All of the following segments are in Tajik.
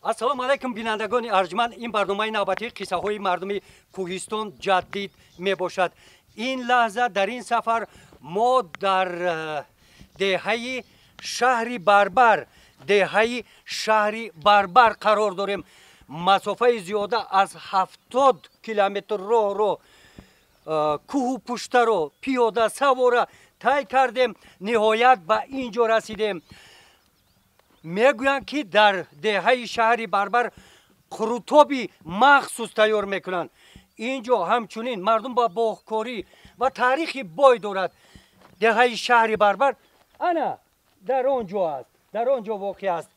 Ассалому алайкум, бинандагони арҷманд. Ин барномаи навбатии қиссаҳои мардуми кӯҳистон ҷадид мебошад. Ин лаҳза дар ин сафар мо дар деҳаи шаҳри Барбар, деҳаи шаҳри Барбар қарор дорем. Масофаи зиёда аз 70 километр роҳро, кӯҳу пуштаро пиёда савора тай кардем, ниҳоят ба ин ҷо расидем. Мегӯянд, ки дар деҳаи шаҳри Барбар қурутоби махсус тайёр мекунанд. Ин ҷо ҳамчунин мардум ба боғкорӣ ва таърихи бой дорад. Деҳаи шаҳри Барбар ана дар он ҷо аст, дар он ҷо воқеъ аст.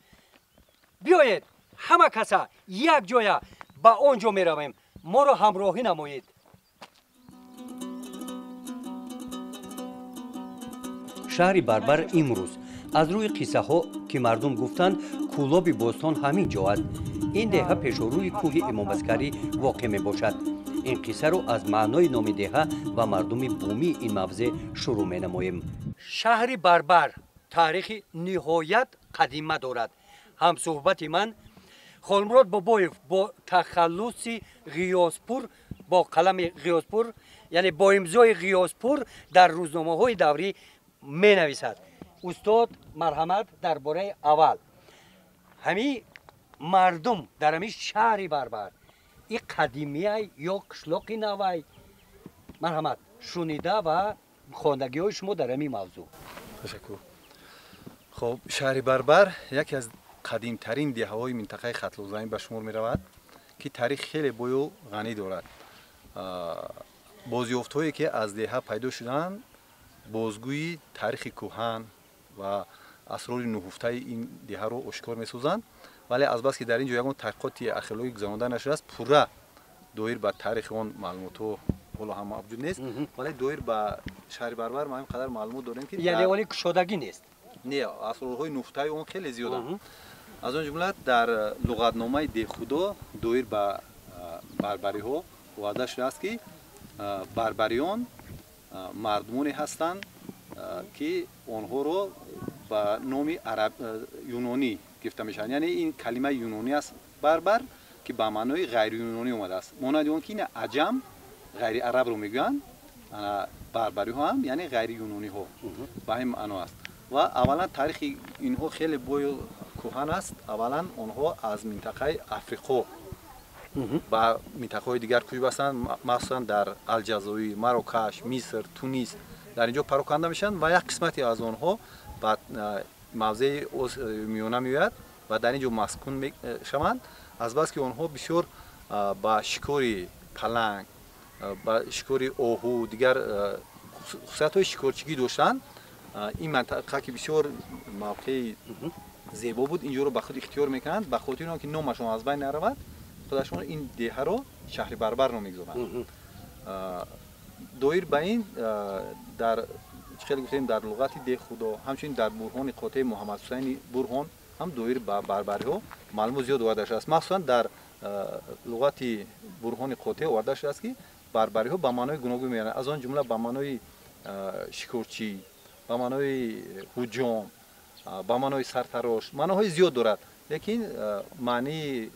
Биёед, ҳама каса як ҷоя ба он ҷо меравем. Моро ҳамроҳӣ намоед. Шаҳри Барбар имрӯз аз рӯи қиссаҳо, ки мардум гуфтанд, Кӯлоби бостон ҳамин ҷо аст. Ин деҳа пешорӯи кӯҳи Имомаскарӣ воқеъ мебошад. Ин қиссаро аз маънои номи деҳа ва мардуми бумии ин мавзеъ шурӯъ менамоем. Шаҳри Барбар таърихи ниҳоят қадима дорад. Ҳамсӯҳбати ман Холмурод Бобоев бо тахаллуси Ғиёспур, бо қалами Ғиёспур, яъне бо имзои Ғиёспур дар рӯзномаҳои даврӣ менависад. Устод, марҳамат, дар бораи аввал ҳамин мардум дар ҳамин шаҳри Барбар, и қадимияй ё қишлоқи навай, марҳамат, шунида ва хондагиҳои шумо дар ҳамин мавзӯъ. Ташаккур. Хоб, шаҳри Барбар яке аз қадимтарин деҳаҳои минтақаи Хатлонзамин ба шумор меравад, ки таърих хеле бою ғанӣ дорад. Бозёфтҳое, ки аз деҳа пайдо шуданд, бозгӯи таърихи кӯҳан ва асрори нуҳуфтаи ин деҳаро ошкор месозанд. Вале азбаски дар ин ҷо ягон таҳқиқоти археологӣ гузаронда нашудааст, пурра доир ба таърихи он маълумотҳо ҳоло ҳам мавҷуд нест. Вале доир ба шаҳри Барбар мо ин қадар маълумот дорем, ки яъне оли кушодагӣ нест. Не, асрорҳои нуҳуфтаи он хеле зиёданд. Аз он ҷумла дар луғатномаи Деҳхудо доир ба барбариҳо оварда шудааст, ки барбариён мардумоне ҳастанд, ки онҳоро ба номи юнонӣ гирифта мешаванд. Яъне ин калимаи юнонӣ аст барбар, ки ба маънои ғайриюнонӣ омадааст. Монанди он ки ин аҷам ғайриарабро мегӯянд, барбариҳо ҳам яъне ғайриюнониҳо ба ҳамин маъно аст. Ва аввалан таърихи инҳо хеле бою кӯҳан аст. Аввалан онҳо аз минтақаи Африқо ба минтақаҳои дигар кӯч бастанд, махсусан дар Алҷазоир, Марокаш, Миср, Тунис дар инҷо пароканда мешаванд ва як қисмате аз онҳо ба мавзеи Миёна меояд ва дар ин ҷо маскун мешаванд. Азбаски онҳо бисёр ба шикори паланг, ба шикори оҳу, дигар хусусиятҳои шикорчигӣ доштанд. Ин минтақа, ки бисёр мавқеи зебо буд, инҷоро ба худ ихтиёр мекунанд. Ба хотири он ки номашон аз байн наравад, худашон ин деҳаро шаҳри Барбар ном мегузоранд. Доир ба ин дар чӣ хеле гуфтем, дар луғати Деҳхудо, ҳамчунин дар Бурҳони қотеи Муҳаммадҳусайни Бурҳон ҳам доир ба барбариҳо маълумот зиёд оварда шудааст. Махсусан дар луғати Бурҳони қотеъ оварда шудааст, ки барбариҳо ба маънои гуногун меоянд, аз он ҷумла ба маънои шикорчӣ, ба маънои ҳуҷом, ба маънои сартарош, маъноҳои зиёд дорад. Лекин маънии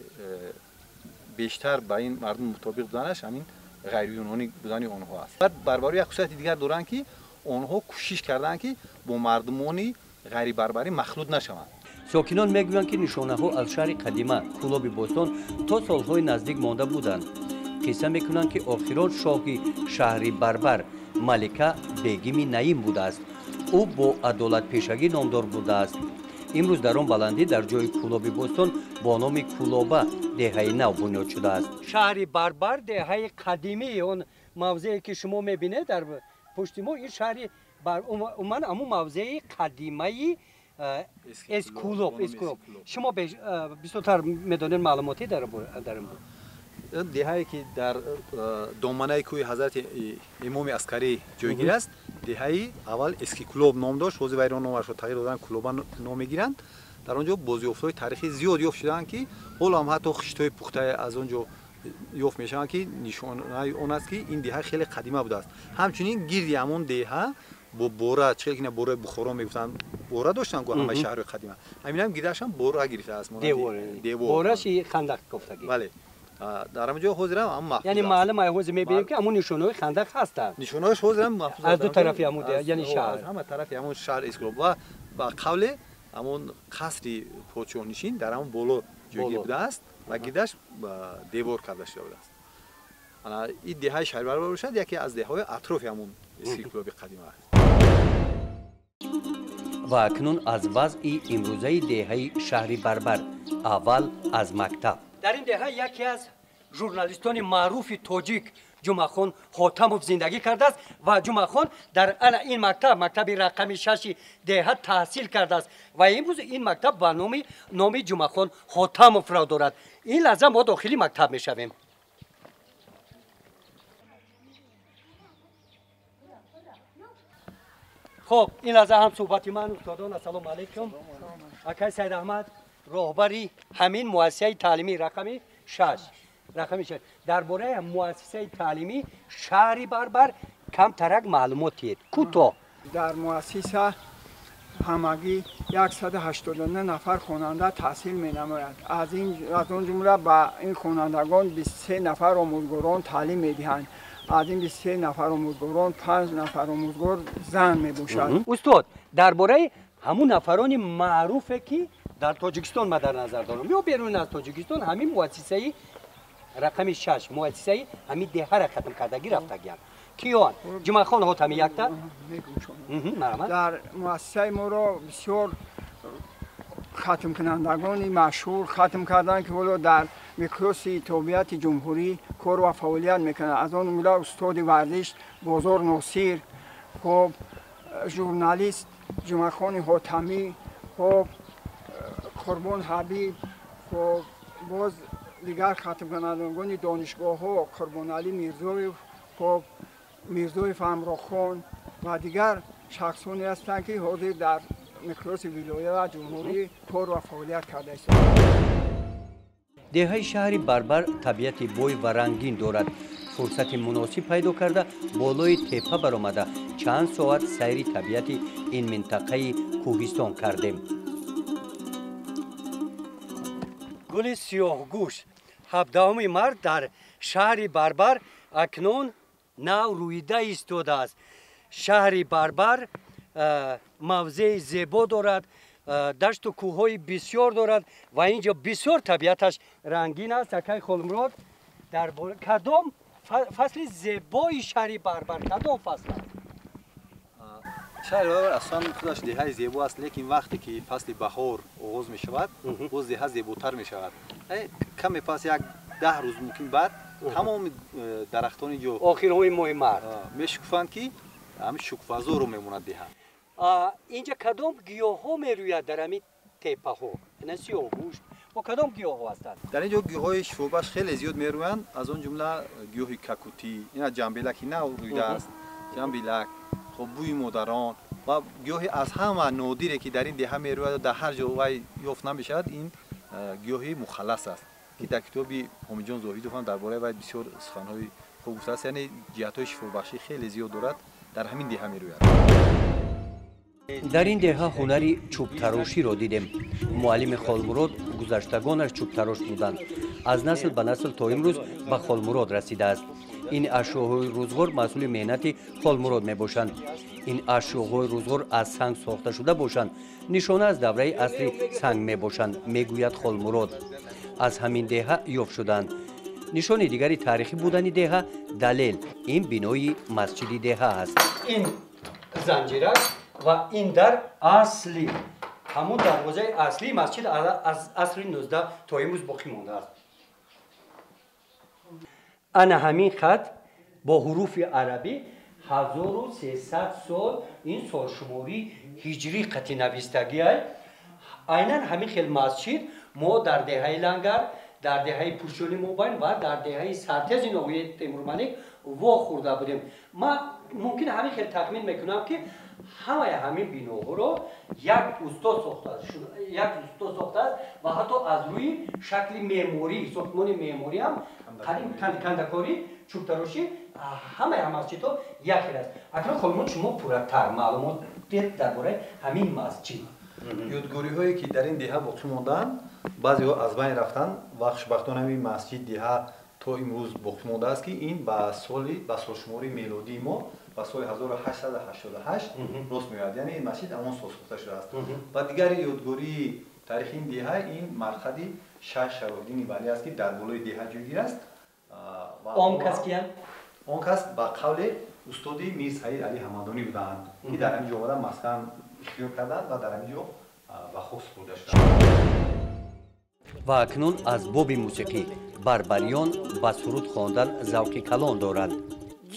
бештар ба ин мардум мутобиқ буданаш ҳамин ғайриюнонӣ будани онҳо аст. Баъд барбариҳо як хусусияти дигар доранд, ки онҳо кӯшиш карданд, ки бо мардумони ғайрибарбарӣ махлут нашаванд. Сокинон мегӯянд, ки нишонаҳо аз шаҳри қадима Кӯлоби бостон то солҳои наздик монда буданд. Қисса мекунанд, ки охирон шоҳи шаҳри Барбар Малика Бегими Наим будааст. Ӯ бо адолатпешагӣ номдор будааст. Имрӯз дар он баландӣ дар ҷои Кӯлоби бостон бо номи Кӯлоба деҳаи нав бунёд шудааст. Шаҳри Барбар деҳаи қадимии он мавзее, ки шумо мебинед дар пушти мо, ин шаҳри умуман ҳамун мавзеи қадимаи Эскулоб. Эскулоб шумо бисёртар медонед, маълумотӣ дар ин. Деҳае, ки дар доманаи кӯҳи Ҳазрати Имоми Аскарӣ ҷойгир аст, деҳаи аввал Эскикулоб ном дошт. Ҳозир вайро номашро тағйир додан, Кулоба ном мегиранд. Дар он ҷо бозёфтҳои таърихӣ зиёд ёфт шудаанд, ки ҳоло ҳам ҳатто хиштҳои пухтае аз он ҷо ёфт мешаванд, ки нишонаи он аст, ки ин деҳа хеле қадима будааст. Ҳамчунин гирди ҳамон деҳа бо бора, чӣ хеле ки бораи Бухоро мегуфтанд, Бора доштанд ҳамаи шаҳрҳои қадима. Ҳаминам гирдашам бора гирифтааст. Девор. Бораши хандақ кофтагӣ. Бале. Дар ҳамин ҷо ҳозирам ҳам маҳфуз аст. Яъне маълум ай ҳозир мебинем ки ҳамун нишонаҳои хандақ ҳастанд. Нишонаҳояш ҳозирам маҳфуз аст. Аз ду тарафи ҳамун яъне шаҳр. Аз ҳама тарафи ҳамун шаҳр Искулоб ва ба қавле ҳамун қасри подшоҳнишин дар ҳамун боло ҷойгир будааст ва гирдаш девор карда шуда будааст. Ана ин деҳаи шаҳри Барбар бошад яке аз деҳаҳои атрофи ҳамун Искулоби қадима аст. Ва акнун аз вазъи имрӯзаи деҳаи шаҳри Барбар, аввал аз мактаб. Дар ин деҳа яке аз журналистони маъруфи тоҷик Ҷумъахон Ҳотамов зиндагӣ кардааст ва Ҷумъахон дар ана ин мактаб, мактаби рақами 6 деҳа таҳсил кардааст ва имрӯз ин мактаб ба номи Ҷумъахон Ҳотамовро дорад. Ин лаҳза мо дохили мактаб мешавем. Хоб, ин лаҳза ҳам суҳбати ман устодон. Ассалому алайкум. Акай Саид Аҳмад, роҳбари ҳамин муассисаи таълимӣ рақами 6. Рақами 6. Дар бораи муассисаи таълимӣ шаҳри Барбар камтарак маълумот диҳед. Кӯтоҳ. Дар муассиса ҳамагӣ 189 нафар хонанда таҳсил менамояд. Аз он ҷумла ба ин хонандагон 23 нафар омӯзгорон таълим медиҳанд. Аз ин 23 нафар омӯзгорон 5 нафар омӯзгор зан мебошад. Устод, дар бораи ҳамун нафарони маъруфе ки дар Тоҷикистон ма дар назар дорам ё берун аз Тоҷикистон ҳамин муассисаи рақами 6, муассисаи ҳамин деҳара хатм кардагӣ рафтагианд. Киён? Ҷумъахон Ҳотамӣ якта? Дар муассисаи моро бисёр хатмкунандагони машҳур хатм карданд, ки ҳоло дар миқёси тобеияти ҷумҳурӣ кор ва фаъолият мекунанд. Аз он ҷумла устоди варзиш Бозор Носир, хоб журналист Ҷумъахони Ҳотамӣ, хоб Қурбон Ҳабиб, хоб боз дигар хатмкунандагони донишгоҳҳо Қурбоналӣ Мирзоев, хоб Мирзоев Ҳамроҳхон ва дигар шахсоне ҳастанд, ки ҳозир дар миқёси вилоя ва ҷумҳурӣ кор ва фаъолият карда истодаанд. Деҳаи шаҳри Барбар табиати бой ва рангин дорад. Фурсати муносиб пайдо карда болои теппа баромада чанд соат сайри табиати ин минтақаи кӯҳистон кардем. Гули сиёҳгӯш 17 март дар шаҳри Барбар акнун нав рӯида истодааст. Шаҳри Барбар мавзеи зебо дорад, дашту кӯҳҳои бисёр дорад ва ин ҷо бисёр табиаташ рангин аст. Акай Холмурод, дар кадом фасли зебои шаҳри Барбар кадом фасл аст? Шаҳри Барбар аслан худаш деҳаи зебо аст, лекин вақте ки фасли баҳор оғоз мешавад, боз деҳа зеботар мешавад. Каме пас 10 рӯз мумкин баъд тамоми дарахтони ҷо охирҳои моҳи март мешукуфанд, ки ҳамин шукуфазорро мемонад деҳа. Инҷа кадом гиёҳҳо мерӯяд дар ҳамин теппаҳо? Ина сиёҳгӯшт бо кадом гиёҳҳо ҳастанд? Дар ин ҷо гиёҳҳои шифобахш хеле зиёд мерӯянд, аз он ҷумла гиёҳи какутӣ, ина ҷамбилаки нав рӯидааст, ҷамбилак, хоб бӯи модарон ва гиёҳи аз ҳама нодире ки дар ин деҳа мерӯяд ва дар ҳар ҷо вай ёфт намешавад, ин гиёҳи мухаллас аст, ки дар китоби Ҳомиҷон Зоҳидов ҳам дар бораи вай бисёр суханҳои хуб гуфтааст. Яъне ҷиҳатҳои шифобахшӣ хеле зиёд дорад, дар ҳамин деҳа мерӯяд. Дар ин деҳа ҳунари чӯбтароширо дидем. Муаллими Холмурод гузаштагонаш чӯбтарош буданд. Аз насл ба насл то имрӯз ба Холмурод расидааст. Ин ашёҳои рӯзғор маҳсули меҳнати Холмурод мебошанд. Ин ашёҳои рӯзғор аз санг сохта шуда бошанд, нишона аз давраи асри санг мебошанд, мегӯяд Холмурод. Аз ҳамин деҳа ёфт шуданд. Нишони дигари таърихӣ будани деҳа далел ин бинои масҷиди деҳа аст. Ин занҷирак ва ин дар асли ҳамун дарвозаи аслии масҷид аз асри 19 то имрӯз боқӣ мондааст. Ана ҳамин хат бо ҳуруфи арабӣ 1300 сол ин солшумории ҳиҷрӣ қати навистагиай. Айнан ҳамин хел масҷид мо дар деҳаи Лангар, дар деҳаи Пушони Мобайн ва дар деҳаи Сартези ноҳияи Темурмалик вохӯрда будем. Ман мумкин ҳамин хел тахмин мекунам, ки Ҳамаи ҳамин биноҳоро як устод сохтааст, як устод сохтааст ва ҳатто аз рӯи шакли меъморӣ, сохтмони меъморӣ ҳам қариб кандакорӣ, чӯбтарошӣ, ҳамаи масҷидҳо як хел аст. Акнун холмон, шумо пурратар маълумот диҳед дар бораи ҳамин масҷид. Ёдгориҳое ки дар ин деҳа боқӣ мондаанд, баъзеҳо аз байн рафтанд ва хушбахтона ҳамин масҷид деҳа то имрӯз боқӣ мондааст, ки ин ба соли ба солшумори мелодии мо ба соли 1888 рост меояд. Яъне ин масҷид ҳамон сол сохта шудааст. Ва дигари ёдгории таърихи ин деҳа ин марқади Шайх Шарофиддини Валӣ аст, ки дар болои деҳа ҷойгир аст. Он кас киянд? Он кас ба қавли устоди Мир Саид Али Ҳамадонӣ буданд, ки дар ҳамин ҷо омада маскан ихтиёр карданд ва дар ҳамин ҷо ба хок супурда шуданд. Ва акнун аз боби мусиқӣ. Барбариён ба суруд хондан завқи калон доранд.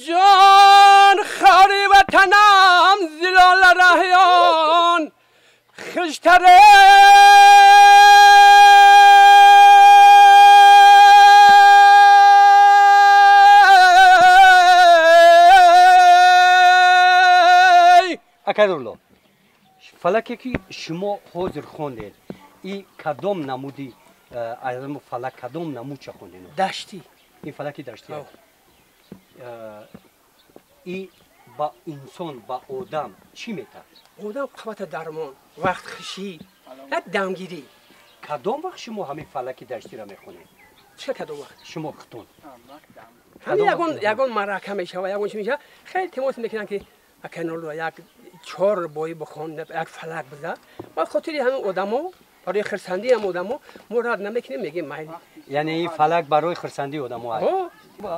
Ҷон хори ватанам, зилола раҳён хиштаре, Акайдулло, фалаке ки шумо ҳозир хондед, и кадом намуди аз фалак, кадом намудча хондед? Даштӣ. Ин фалаки даштӣ аст. И ба инсон, ба одам чӣ метавад? Одам қуввата, дармон, вақт хушӣ, як дамгирӣ. Кадом вақт шумо ҳамин фалаки даштиро мехонед? Чӣ кадом вақт? Шумо хутун. Ҳамин ягон маърака мешава, ягон чӣ мешава, хеле илтимос мекунанд, ки аканулло як чор бои бихон, як фалак биза. Ба хотири ҳамин одамо, барои хирсандии ҳам одамо мо рад намекунем, мегем майли. Яъне ин фалак барои хирсандии одамо аст.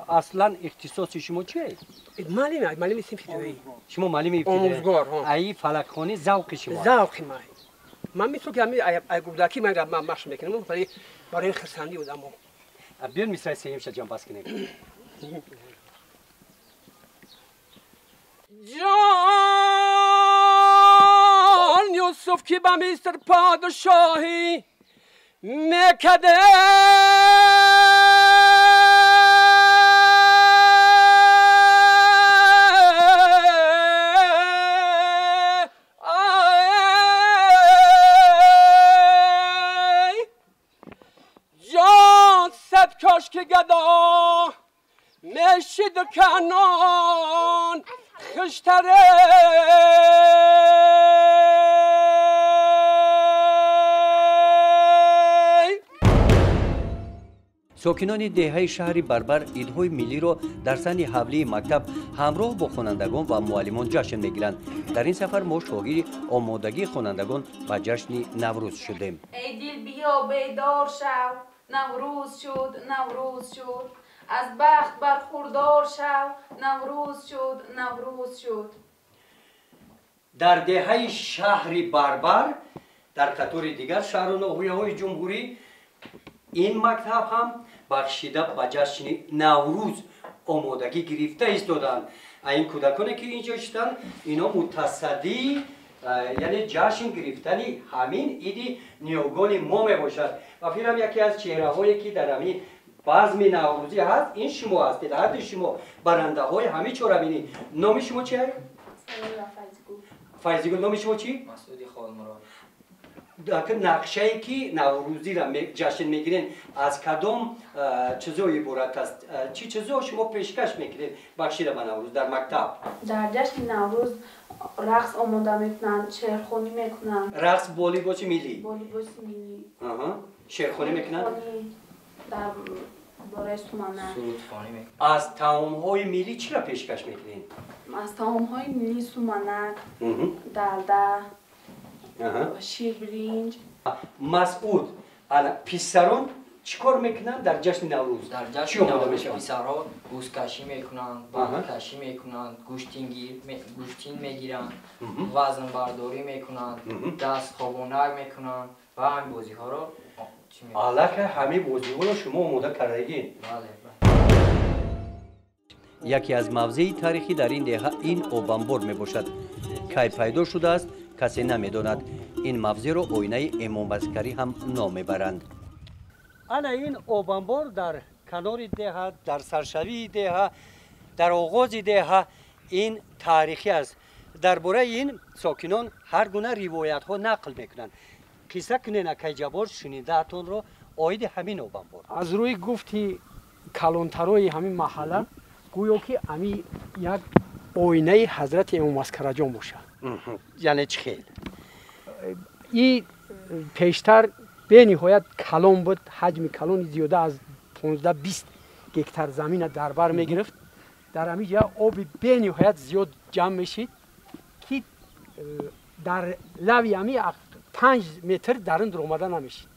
Аслан ихтисоси шумо чи аст? Маълим, маълими синфи дуюм. Шумо маълими ибтидоӣ? Омӯзгор. Аи фалакхонӣ завқи шумо аст? Завқи ман. Ман мисол ки ҳамин ай гудакӣ ман машқ мекунам барои хирсандии одамо. Биён мисраи сеюмша ҷамъбаст кунем. Ҷон Юсуф ки ба Миср подшоҳӣ мекаде, ҷон сад кошки гадо мешид канон хиштаре. Сокинони деҳаи шаҳри Барбар идҳои миллиро дар саҳни ҳавлии мактаб ҳамроҳ бо хонандагон ва муаллимон ҷашн мегиранд. Дар ин сафар мо шоҳиди омодагии хонандагон ба ҷашни Наврӯз шудем. Эй дил, биё бедор шав, Наврӯз шуд, Наврӯз шуд, аз бахт бархурдор шав, Наврӯз шуд, Наврӯз шуд. Дар деҳаи шаҳри Барбар, дар қатори дигар шаҳру ноҳияҳои ҷумҳурӣ, ин мактаб ҳам бахшида ба ҷашни Наврӯз омодагӣ гирифта истоданд. Ин кӯдаконе ки инҷо шиданд, ино мутасаддии, яъне ҷашн гирифтани ҳамин иди ниёгони мо мебошад. Ва фирам яке аз чеҳраҳое ки дар ҳамин базми наврӯзӣ ҳаст, ин шумо ҳастед. Ҳарди шумо барандаҳои ҳамин чорабинӣ. Номи шумо чи? Файзигул. Номи шумо чӣ? Масуди Холмурод. Нақшае ки наврӯзиро ҷашн мегирен, аз кадом чизо иборат аст? Чӣ чизо шумо пешкаш мекунед бахшида ба Наврӯз дар мактаб? Дар ҷашни Наврӯз рақс омода мекунанд, шеърхонӣ мекунанд. Рақс бо либоси миллӣ? Бо либоси миллӣ. Шеърхонӣ мекунанд? Дар бораи суманак. Сурудхонӣ мекунанд. Аз таомҳои миллӣ чиро пешкаш мекунед? Аз таомҳои миллӣ суманак, далда, ширбиринҷ. Масъуд, писарон чӣ кор мекунанд дар ҷашни Наврӯз? Дар ҷашни Наврӯз писарон гӯзкашӣ мекунанд, бандкашӣ мекунанд, гӯштин мегиранд, вазнбардорӣ мекунанд, дастхобонак мекунанд ва ҳамин бозиҳоро. Аллакай ҳамин бозиҳоро шумо омода кардагӣ? Бале. Яке аз мавзеи таърихӣ дар ин деҳа ин обамбор мебошад. Кай пайдо шудааст, касе намедонад. Ин мавзеъро оинаи Эмомаскарӣ ҳам ном мебаранд. Ана ин обамбор дар канори деҳа, дар саршавии деҳа, дар оғози деҳа, ин таърихӣ аст. Дар бораи ин сокинон ҳар гуна ривоятҳо нақл мекунанд. Қисса кунен, акай Ҷаббор, шунидаатонро оиди ҳамин обанбор. Аз рӯи гуфти калонтарои ҳамин маҳалла, гӯё ки ами як оинаи ҳазрати Имом Аскараҷон бошад. Яъне чӣ хел? И пештар бениҳоят калон буд, ҳаҷми калони зиёда аз 15-20 гектар замина дар бар мегирифт. Дар ҳамин ҷа оби бениҳоят зиёд ҷамъ мешид, ки дар лави ҳами 5 метр дарун омада намешид.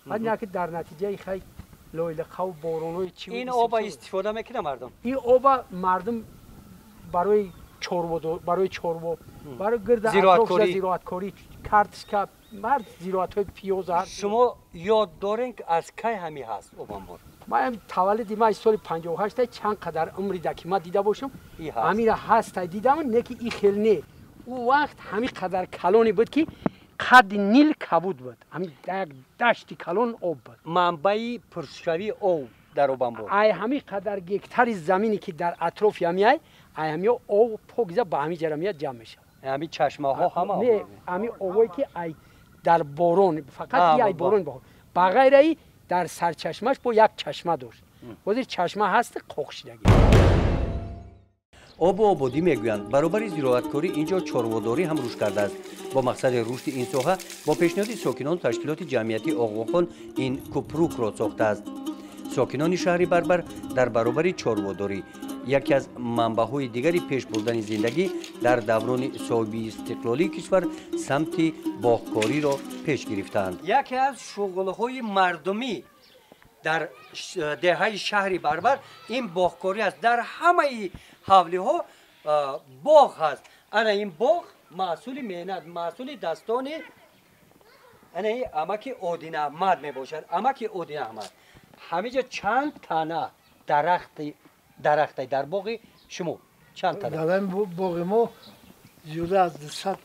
Баъд ки дар натиҷаи хай лойлиқаву боронои чи ин оба истифода мекунад мардум? Ин оба мардум барои чорво, барои чорво, барои гирда зироаткорӣ, картошка, ҳар зироатҳои пиёз. Шумо ёд дорем, ки аз кай ҳами ҳаст обанбор? Ман таваллуди ман соли 58, чанд қадар умрида ки ман дида бошам, ҳамира ҳаста дидам, не ки и хел не. Ӯ вақт ҳамин қадар калоне буд, ки қадди Нил кабуд буд. Ҳамин як дашти калон об буд. Манбаи пуршавии об дар обанбор ай ҳамин қадар гектари замине, ки дар атрофи ҳамиай, ай ҳамиё об покиза ба ҳамин ҷарамия ҷамъ мешавад. Ҳамин чашмаҳо ҳама? Не, ҳамин обое ки ай дар борон, фақат ай борон, ба ғайраи дар сарчашмаш бо як чашма дошт. Ҳозир чашма ҳаст, қоқ шидагӣ. Обу ободӣ мегӯянд, баробари зироаткорӣ ин ҷо чорводорӣ ҳам рушд кардааст. Бо мақсади рушди ин соҳа бо пешниҳоди сокинон ташкилоти ҷамъиятии Оғохон ин купрукро сохтааст. Сокинони шаҳри Барбар дар баробари чорводорӣ яке аз манбаъҳои дигари пеш бурдани зиндагӣ дар даврони соҳибиистиқлолии кишвар самти боғкориро пеш гирифтаанд. Яке аз шуғлҳои мардумӣ дар деҳаи шаҳри Барбар ин боғкорӣ аст. Дар ҳамаи ҳавлиҳо боғ ҳаст. Ана ин боғ маҳсули меҳнат, маҳсули дастони ана ин амаки Одинаҳмад мебошад. Амаки Одинаҳмад, ҳамиҷа чанд тана дарахтай дар боғи шумо? Чанд тана? Дар боғи мо зиёда аз 200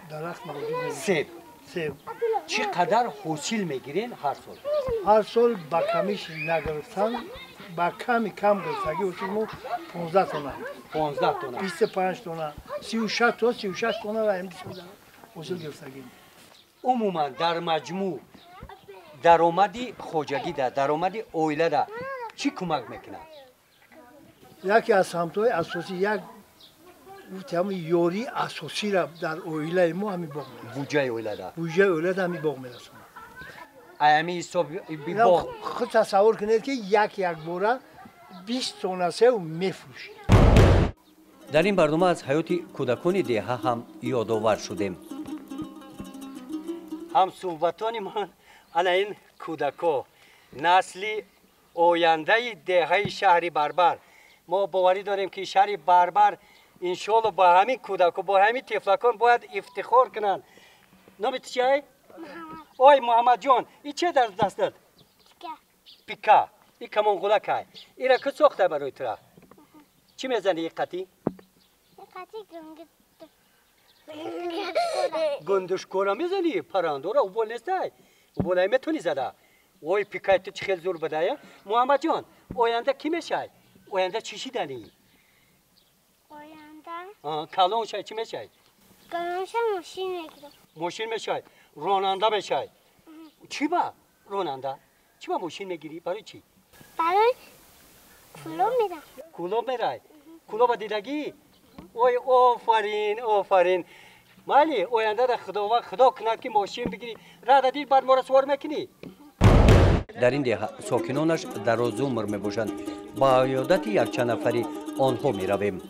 дарахт мавҷуд. Себ? Себ. Чӣ қадар ҳосил мегирен ҳар сол? Ҳар сол ба камиш нагирифтан, ба ками кам гирифтагӣ ҳосил мо 15 тонна. 15 тонна. 25 тонна, 36 то 36 тонна ва ҳосил гирифтагӣ. Умуман, дар маҷмӯъ даромади хоҷагида, даромади оилада чӣ кӯмак мекунад? Яке аз самтҳои асосӣ, як гуфтам, ёрии асосиро дар оилаи мо ҳамин боғ мерасонад. Буҷаи оилада? Буҷаи оилада ҳамин боғ мерасонад. Ҳамин ҳисоб боғ. Худ тасаввур кунед, ки як якбора 20 тонна сев мефурӯшед. Дар ин барнома аз ҳаёти кӯдакони деҳа ҳам ёдовар шудем. Ҳамсӯҳбатони ман ана ин кӯдако, насли ояндаи деҳаи шаҳри Барбар. Мо боварӣ дорем, ки шаҳри Барбар иншоалло бо ҳамин кӯдако, бо ҳамин тифлакон бояд ифтихор кунанд. Номи ту чиай? Ой, Муҳаммадҷон, и че дар дастат? Пика. И камонғулакай. Ира ки сохта барои тура? Чӣ мезани и қатӣ? Гундушкора мезани? Парандора убол нестай? Уболай метони зада? Ой, пикай ту чӣ хел зур будая? Муҳаммадҷон, оянда кӣ мешай? Оянда чӣ шиданӣ? Оянда? Калон шай, чӣ мешай? Калон шай, мошин мегирам. Мошин мешай, ронанда мешай. Чӣ ба ронанда? Чӣ ба мошин мегирӣ? Барои чӣ? Барои Кӯлоб мерам. Кӯлоб мерай? Кӯлоба дидагӣ? Ой, офарин, офарин. Майли, ояндада Худованд худо кунад, ки мошин бигирӣ. Рада дид, баъд моро сувор мекунӣ. Дар ин деҳа сокинонаш дарозумр мебошанд. Ба иёдати якчанд нафари онҳо меравем.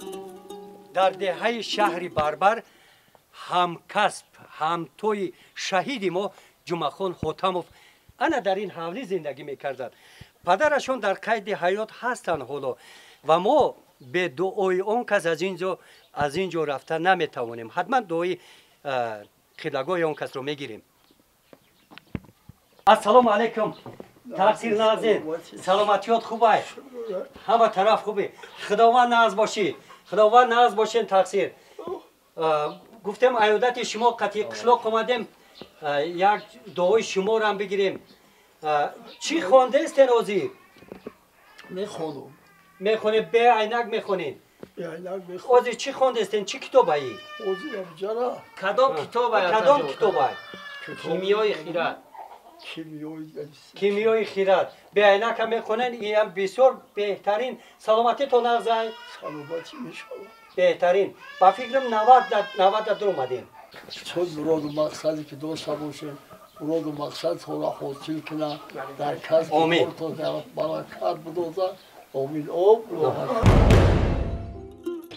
Дар деҳаи шаҳри Барбар ҳамкасб, ҳамтои шаҳиди мо Ҷумъахон Ҳотамов ана дар ин ҳавлӣ зиндагӣ мекарданд. Падарашон дар қайди ҳаёт ҳастанд ҳоло ва мо бе дуои он кас аз ин ҷо рафта наметавонем. Ҳатман дуои қиблагоҳи он касро мегирем. Ассалому алайкум, тақсир, назир, саломатиёт хубай, ҳама тараф хубе, Худованд нағз бошӣ, Худованд нағз бошен, тақсир. Гуфтем, аёдати шумо қатъи қишлоқ омадем, як дуои шуморо бигирем. Чӣ хондаистен ҳозир? Мехонам. Мехонед, бе айнак мехонед? Ози чӣ хондестен? Чӣ китобаи? Кадом китобай? Кадом китобай? Кимиёи хирад. Кимиёи хирад. Беайнака мехонен, иам бисёр беҳтарин. Саломатитон нағзай? Саломатӣ мешавад. Беҳтарин. Ба фикрам 90 дар омадем. Чун муроду мақсаде ки дошта бошем, муроду мақсадтонро ҳосил кунад, дар касби кортон баракат бидозад. Омин. Об.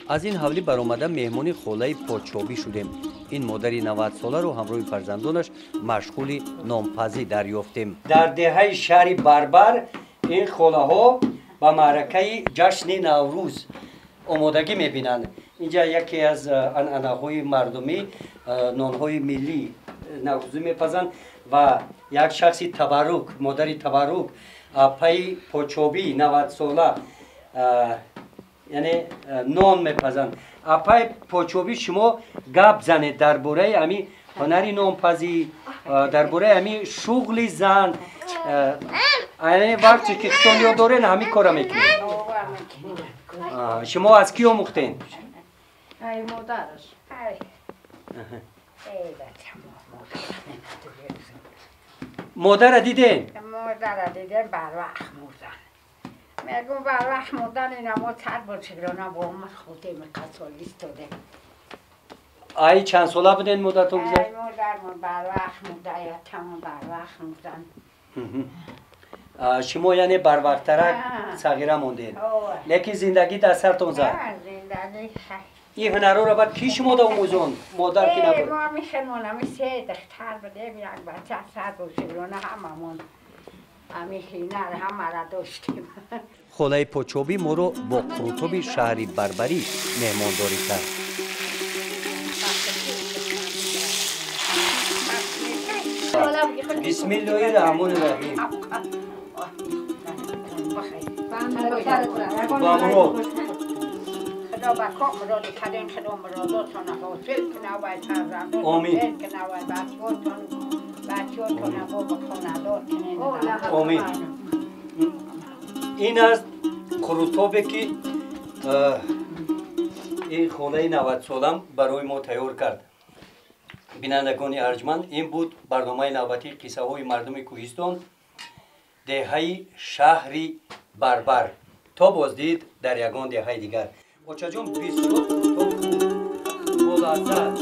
Аз ин ҳавлӣ баромада меҳмони холаи подшобӣ шудем. Ин модари 90-соларо ҳамроҳи фарзандонаш машғули нонпазӣ дарёфтем. Дар деҳаи шаҳри Барбар ин холаҳо ба маъракаи ҷашни Наврӯз омодагӣ мебинанд. Инҷа яке аз анъанаҳои мардумӣ, нонҳои миллӣ наврӯзӣ мепазанд ва як шахси табаррук, модари табаррук, апаи подшобӣ 90-сола, яъне нон мепазанд. Апаи подшобӣ, шумо гап занед дар бораи ҳами ҳунари нонпазӣ, дар бораи ҳами шуғли зан. Яъне вақте ки худтон ёд дорен, ҳамин кора мекунед. Шумо аз кӣ омӯхтен? Ай модараш. Модара диден? Модара дидем, барвақт мурдан. Мегум барвақт мурдан, ина мо сар бо чигрона бо омад худем қасол истодем. Ай чанд сола буден модартон гузашт? Ай модармон барвақт мурда, ятамон барвақт мурдан. Шумо яъне барвақттарак сағира мондед. Лекин зиндагӣ дар сартон зад. Зиндагӣ. Ин ҳунарҳоро баъд кӣ шумо да омӯзонд? Модар ки набуд? Мо мехемон ами се духтар будем, як бача сар бо чигрона ҳамамон. Ами ҳунар ҳамаро доштем. Холаи подшобӣ моро бо қурутоби шаҳри Барбарӣ меҳмондорӣ кард. Бисмиллоҳи раҳмони раҳим. Ба мурод. Худо ба ком муроди кардем, Худо муродотонро ҳосил кунад, вай фарзандотон кунад, вай бачаҳотон бачаҳотонро бо хонадор кунед. Омин. Ин аст қурутобе ки ин хонаи 90-солам барои мо тайёр кард. Бинандагони арҷманд, ин буд барномаи навбатии қиссаҳои мардуми кӯҳистон, деҳаи шаҳри Барбар. То боздид дар ягон деҳаи дигар. Очаҷон, бисёр қурутоб хуб, болаззат.